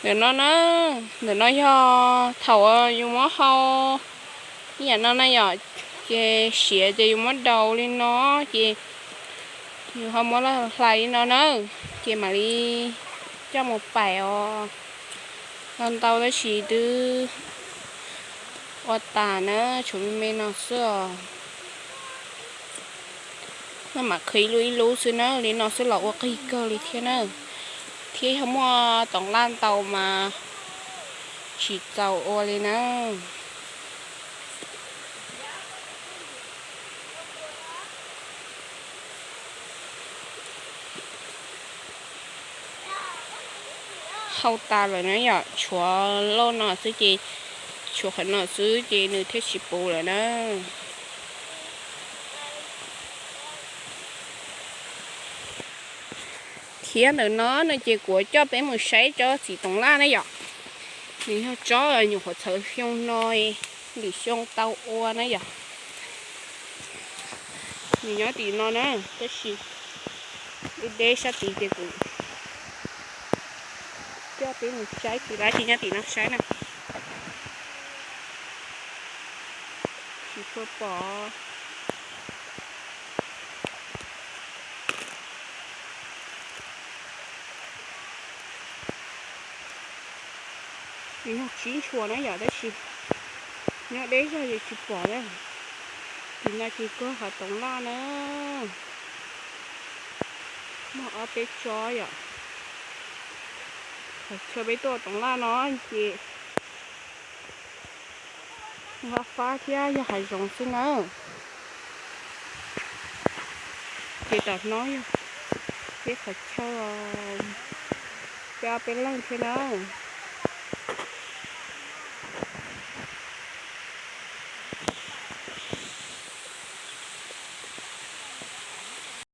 Ntawm no na, ntawm no yog thaum yus muab hau ib yam no na yom, ces siav ces yus muab daus li no, ces yus ho muab hlais li no na, ces mam li coj mus paim os. Tau ntau tab sis twb ua tas na, tshuav me me no xwb os. Maj mam qhwv ib lub ib lub xwb na, li no xwb los ua qig kawg li thiab na. Thiab yog muaj toov laj ntau mas tsis txaus ua li na. Hau tas lawm na yom, tshuav loj no xwb ces, tshuav qhov no xwb ces nws thiaj tsis puv lawm na. Thiab ntawm no no ces kuv coj peb mus saib tsob txiv toov laj na yom. Nws yog tsob nyuam qhuav txhawv xyoo no, lwm xyoo tau ua na yom. Nws nyob tim no na, tab sis deb deb sab tid ces kuv coj peb mus saib, tsis laib tsis nyob tim no saib na. Tsis tshua pom. Nws yog tsib ntshua na yom, tab sis nyob deb zog ces tsis pom na. Tim no ces kuj qhov toov laj na. Muaj ob peb tsob yom. Qhov chaw peb tuaj toov laj no ces fab fab thiab yog hav zoov xwb na. Ces tom no yog peb qhov chaw, peb ob peb leeg thiab na.